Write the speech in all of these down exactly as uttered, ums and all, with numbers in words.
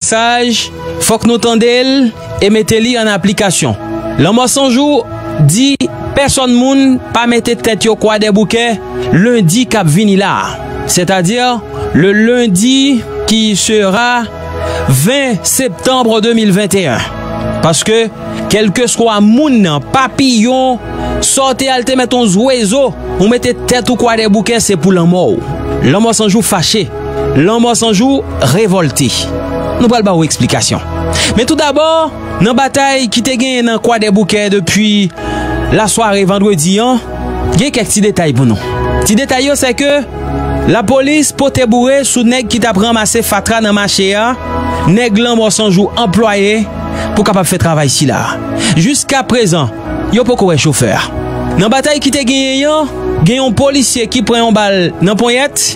mesaj, fòk nou tande l e mete li an aplikasyon. Lanmò San Jou di pèsòn moun pa mete tèt yo Kwadèboukè lendi k ap vini la a, sètadi le lundi qui sera vingt septembre deux mille vingt et un. Paske, kèlkeswa moun nan, papiyon, sa w te al te mèt yon zwezo, ou mete tèt ou Kwadèboukè, se pou lanmò w. Lanmò San Jou fache. Lanmò San Jou revòlte. Nou pral ba w eksplikasyon. Men toudabò, nan batay ki te genyen nan Kwadèboukè depi lasware vandredi an, gen kèk ti detay pou nou. Ti detay yo, se ke lapolis pote boure sou nèg ki t ap ranmase fatra nan mache a, nèg Lanmò San Jou anplwaye pou kapab fè travay sila a. Jiskaprezan, yo poko wè chofè a. Nan batay ki te genyen an, gen yon polisye ki pran yon bal nan ponyèt,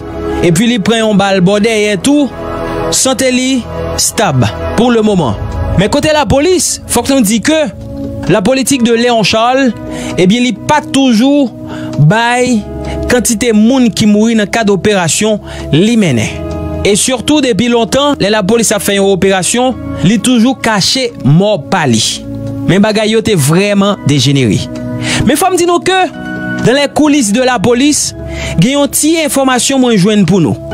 epi li pran yon bal bò dèyè tou, sante li stab pou le moman. Men kote lapolis, fòk nou di ke la politique de Léon Charles, ebyen, li pa toujou bay kantite moun ki mouri nan kad operasyon li mennen. E sitou depi lontan, lè lapolis ap fè yon operasyon, li toujou kache mò pa li. Men bagay yo te vrèman dejenere. Men fò m di nou ke, dans les coulisses de la police, gen yon ti enfòmasyon mwen jwenn pou nou.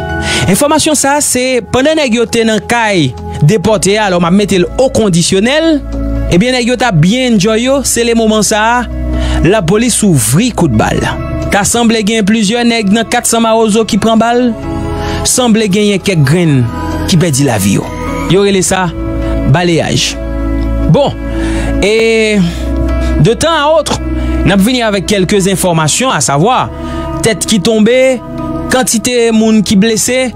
Enfòmasyon sa a, se pandan nèg yo te nan kay depòte a, alò m ap mete l o kondisyonèl, ebyen, nèg yo t ap byen enjoy yo, se le moman sa a, lapolis ouvri kout bal. Ta sanble gen plizyè nèg nan kat san Mawozo ki pran bal, sanble genyen kèk grenn ki pèdi lavi yo. Yo rele sa baleyaj. Bon, e de tan a otrè, n ap vini avèk kèlke enfòmasyon, a savwa, tèt ki tonbe, kantite moun ki blese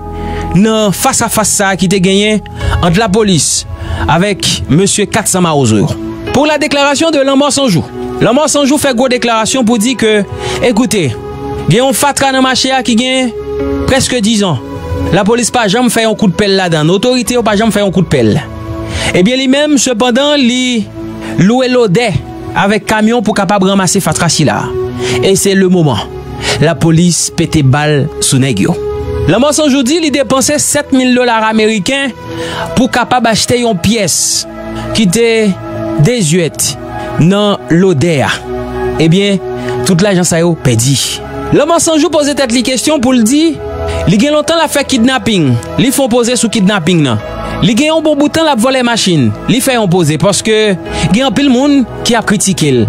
nan fas a fas sa a ki te genyen ant lapolis avèk mesye kat san Mawozo yo. Pour la déclaration de Lanmò San Jou. Lanmò San Jou fè gwo deklarasyon pou di ke, ekoute, gen yon fatra nan mache a ki gen prèske dizan. Lapolis pa janm fè yon kout pèl ladan l. Otorite yo pa janm fè yon kout pèl. Ebyen, li menm, sepandan, li lwe lodè avèk kamyon pou kapab ranmase fatra sila. E se le moman lapolis pete bal sou nèg yo. Lanmò San Jou di li depanse sèt mil dola ameriken pou kapab achte yon pyès ki te dezyèt nan lodè a. Ebyen, tout lajan sa yo pèdi. Lanmò San Jou poze tèt li kesyon pou l di, li gen lontan l ap fè kidnaping, li fè yon poze sou kidnaping nan. Li gen yon bon bout tan l ap vòlè machin, li fè yon poze paske gen anpil moun ki ap kritike l.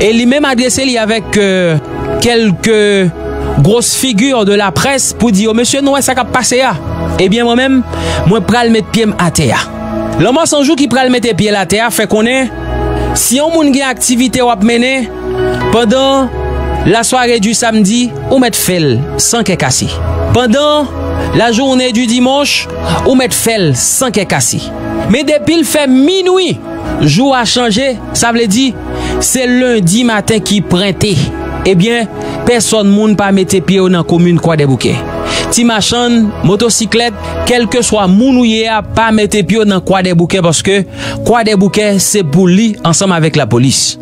E li menm adrese li avèk, euh, kèlke gros figure de la presse pou di yo, mesye, nou wè sa k ap pase a. Ebyen, mwen menm, mwen pral met pye m atè a. Lanmò San Jou ki pral mete pye l atè a fè konnen, si yon moun gen aktivite w ap mennen, pandan lasware di samdi, ou mèt fè l san kè kase. Pandan lajoune di dimanch, ou mèt fè l san kè kase. Men depi l fè minwi, jou a chanje, sa vle di, se lendi maten ki prente. Ebyen, pèsòn moun pa mete pye yo nan komin Kwadèboukè. Ti machann, motosiklèt, kèlkeswa moun ou ye a, pa mete pye yo nan Kwadèboukè paske Kwadèboukè se pou li ansanm avèk lapolis.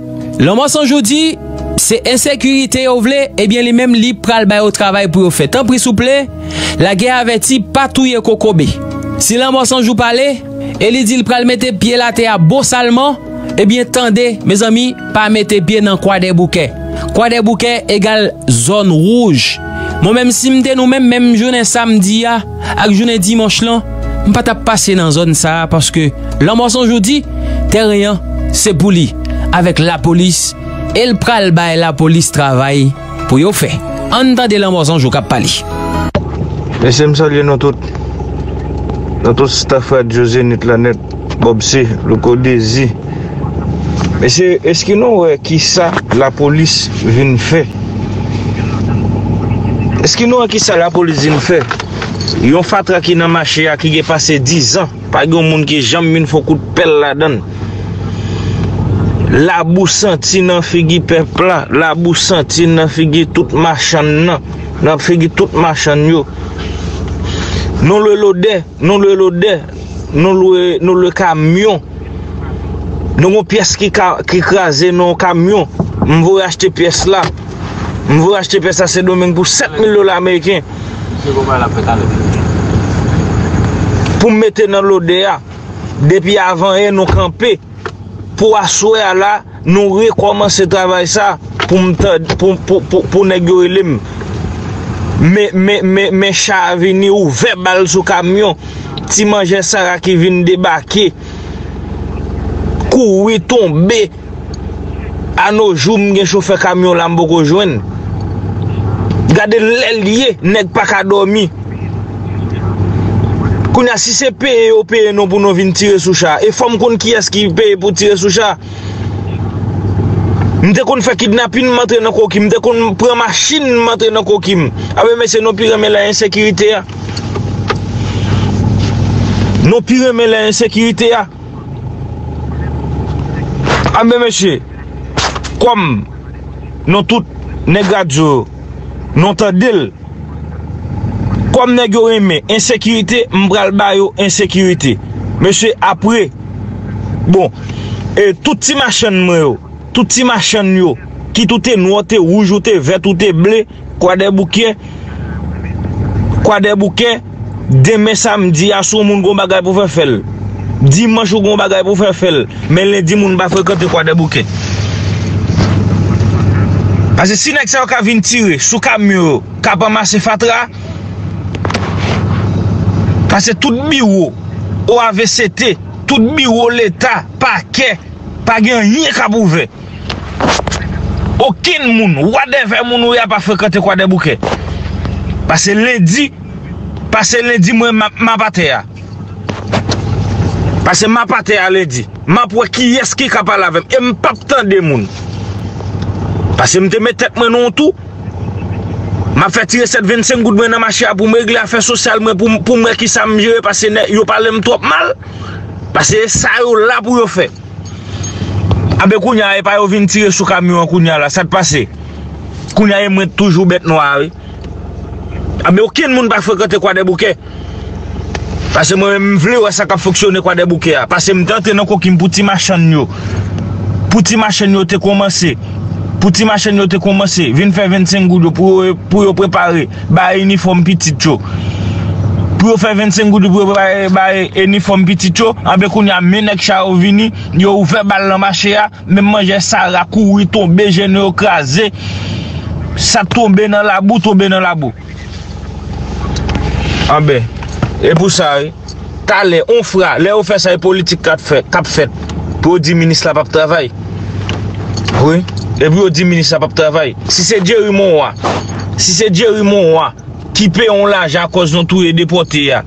Lanmò San Jou di, se ensekirite yo vle, ebyen, li menm li pral ba yo travay pou yo fè. Tanpri souple, lagè avèti, pa touye kokobe. Si Lanmò San Jou pale, e li di l pral mete pye l atè a bosalman, ebyen, tande, mezanmi, pa mete pye nan Kwadèboukè. Kwadèboukè egal zòn wouj. Mwen menm, si m te nou menm, menm jounen samdi a ak jounen dimanch lan, m pa t ap pase nan zòn sa a paske Lanmò San Jou di, teren an, se pou li, avèk lapolis, e l pral bay lapolis travay pou yo fè. Ann tande Lanmò San Jou k ap pale. Mesye, m salye nou tout. Nou tout staff Radyo Zenith la nèt, Bob C, Louko Dezi. Mesye, èske nou wè kisa lapolis vin fè? Èske nou wè kisa lapolis vin fè? Yon fatra ki nan mache a ki gen pase dizan, pa gen yon moun ki janm vin fè yon kout pèl ladan l. Labou santi nan figi pèp la, labou santi nan figi tout machann nan, nan figi tout machann yo. Nou lwe lodè, nou lwe lodè, nou lwe, nou lwe kamyon. Nou gon pyès ki ka, ki kraze nan yon kamyon. M voye achte pyès la. M voye achte pyès la Sendomeng pou sèt mil dola ameriken. Pou m mete nan lodè a. Depi avanyè nou kanpe. Pou aswè a la, nou rekòmanse travay sa pou m tande, pou, pou, pou, pou nèg yo rele m. Men, men, men, men cha a vini, ouvè bal sou kamyon. Ti manjè Sara ki vin debake. Kouri, tonbe. Anojou, m gen chofè kamyon la, m poko jwenn. Gade lè l ye, nèg pa ka dòmi. Kounye a, si se peye yo peye nou pou nou vin tire sou cha, e fò m konn kiyès ki peye pou tire sou cha. M te konn fè kidnapin, m antre nan koki, m te konn pran machin, m antre nan koki m. Anben, mesye, nou pi renmen lè ensekirite a. Nou pi renmen lè ensekirite a. Anben, mesye, kòm nou tout nèg radyo, nou tande l. Kòm nèg yo renmen ensekirite, m pral ba yo ensekirite. Mesye, apre, bon, e tout ti machann mwen yo, tout ti machann yo, kit ou te nwa, ou te wouj, ou te vèt, ou te ble, Kwadèboukè, Kwadèboukè, demen samdi a, si yon moun gon bagay pou fè, fè l. Dimanch ou gon bagay pou fè, fè l. Men lendi, moun pa frekante Kwadèboukè. Paske si nèg sa yo ka vin tire sou kamyon yo, k ap anmase fatra, paske tout biwo, O A V C T, tout biwo Leta, pakè, pa gen anyen k ap ouvè. Okenn moun, whatever moun ou ye a, pa frekante Kwadèboukè. Pase lendi, pase lendi, mwen, m ap, m ap atè a. Pase m ap atè a lendi. M ap wè kiyès ki ka pale avè m. E m p ap tande moun. Pase m te met tèt mwen nan yon tou. M ap fè ti resèt vennsenk goud mwen nan mache a pou m regle afè sosyal mwen, pou m, pou m wè kisa m jere, pase nè, yo pale m twòp mal. Pase e sa yo la pou yo fè. Anben kounye a, e pa yo vin tire sou kamyon an kounye a la, sa t pase? Kounye a, e mwen toujou bèt nwa a, wi. Anben okenn moun pa frekante Kwadèboukè. Pase mwen menm, m vle wè sa k ap fonksyone Kwadèboukè a. Pase m te antre nan koki m pou ti machann yo. Pou ti machann yo te kòmanse. Pou ti machann yo te kòmanse. Vin fè vennsenk goud yo pou yo, pou yo prepare. Bay inifòm pitit yo. Pou yo fè vennsenk goud yo pou yo prepare, bay inifòm pitit yo. Anben kounye a, men nèg cha yo vini. Yo ouvè bal nan mache a. Menm manjè Sara kouri, tonbe, jenou yo kraze. Sa tonbe nan labou, tonbe nan labou. Anben, e pou sa, wi. Talè, on fra, lè yo fè sa, e politik k ap fè, k ap fèt. Pou yo di minis la p ap travay. Wi. E pou yo di minis la p ap travay. Si se Jerry Monroy, si se Jerry Monroy, ki peye yon lajan akòz nou touye depòte a,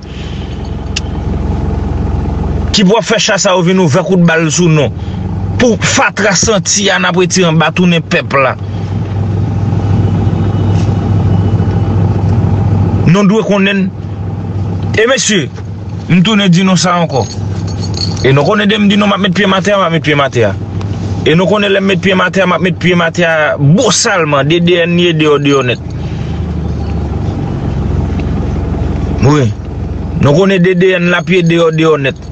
ki pou ap fè cha sa yo vin ouvè kout bal sou nou, pou fatra santi a n ap retire anba tounen pèp la. Nou dwe konnen n. E mesye, m tounen di nou sa ankò. E nou konnen de m di nou m ap met pye m atè a, m ap met pye m atè a. E nou konnen lè m met pye m atè a, m ap met pye m atè a bosalman, D D N ye deyò deyò nèt. Wi. Nou konnen D D N la pye deyò deyò nèt.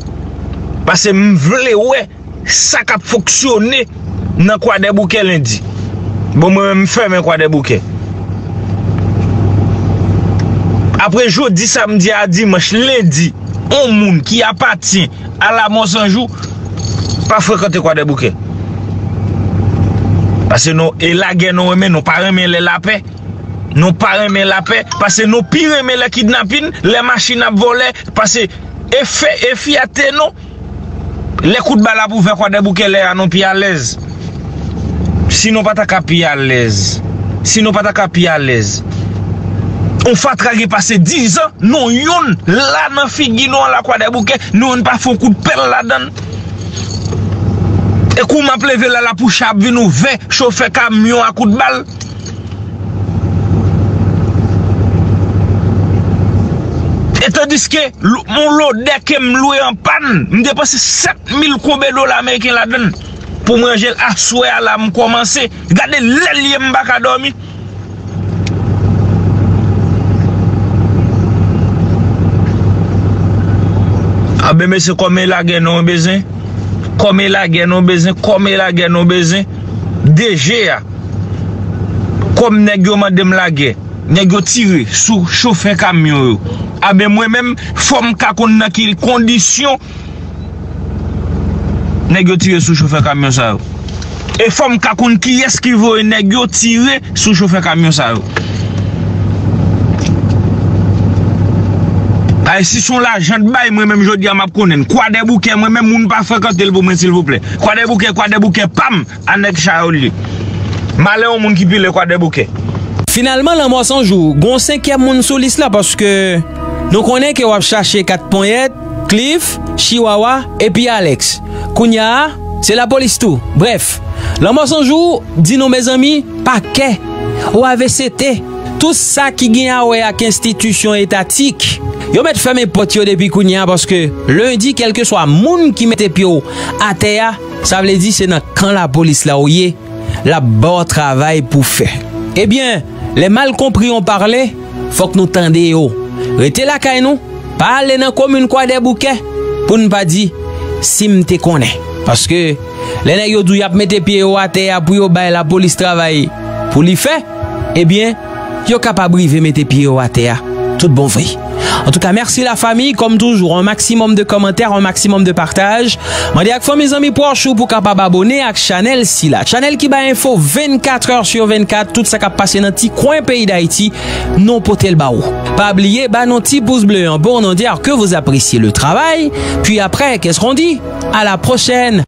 Pase m vle wè sa k ap fonksyone nan Kwadèboukè lendi. Bon, mwen menm, m fèmen Kwadèboukè. Apre jodi, samdi a dimanch, lendi, on moun ki apatyen a Lamò San Jou pa frekante Kwadèboukè. Pase nou, e lagè nou renmen, nou pa renmen lè lapè. Nou pa renmen lapè, pase nou pi renmen lè kidnapin, lè machin ap vòlè, pase e fè, e fyète nou. Lè kout bal ap ouvè Kwadèboukè lè a nou pi alèz. Si nou pa ta ka pi alèz. Si nou pa ta ka pi alèz. On fatra gen pase dizan, nou youn la nan figi nou an la Kwadèboukè, nou youn pa fè on kout pèl ladann. E kou m ap leve la, la pou cha ap vin ouvè, chofè kamyon a kout bal. E tandiske, l-, yon lodè ke m lwe an pàn, m depanse sèt mil konbe dola ameriken ladann pou m ranje l aswè a la, m kòmanse. Gade lè l ye, m pa ka dòmi. Anben, mesye, kòm e lagè nou bezwen, kòm e lagè nou bezwen, kòm e lagè nou bezwen, D G a, kòm nèg yo mande m lagè, nèg yo tire sou chofè kamyon yo. Anben, mwen menm, fò m ka konn nan ki kondisyon nèg yo tire sou chofè kamyon sa yo. E fò m ka konn kiyès ki voye nèg yo tire sou chofè kamyon sa yo. Ay, si se yon lajan t bay, mwen menm jodi a m ap konnen l. Kwadèboukè, mwen menm moun pa frekante l pou mwen, silvouplè. Kwadèboukè, Kwadèboukè pa m, a nèg Chayòl li. Malè yon moun ki pile Kwadèboukè. Finalman, Lanmò San Jou, gon senkyèm moun sou lis la, paske nou konnen ke w ap chache Kat Ponyèt, Cliff, Chiwawa, epi Alex. Kounye a, se lapolis tou. Brèf, Lanmò San Jou di nou, mezanmi, pakè, O A V C T, tout sa ki gen a wè ak enstitisyon etatik, yo mèt fèmen pòt yo depi kounye a, paske lendi, kèlkeswa moun ki mete pye w atè a, sa vle di se nan kan lapolis la w ye, l ap ba w travay pou fè. Ebyen, les mal compris ont parlé, fòk nou tande yo. Rete lakay nou, pa ale nan komin Kwadèboukè, pou n pa di si m te konnen. Paske lè nèg yo di w y ap mete pye yo atè a pou yo bay lapolis travay pou li fè, ebyen, yo kapab rive mete pye yo atè a tout bon vre. Antouka, mèsi lafanmi. Kòm toujou, un maximum de commentaires, un maximum de partage. Mande ak fanmi, zanmi, pwòch ou pou kapab abone ak chanèl sila. Chanèl ki bay enfo vennkat è sur vennkat, tout sa k ap pase nan ti kwen peyi Dayiti, nou pote l ba ou. Pa bliye, ba nou ti pous ble an pou nou di ke vous appréciez le travail. Puis après, qu'est-ce qu'on dit? À la prochaine!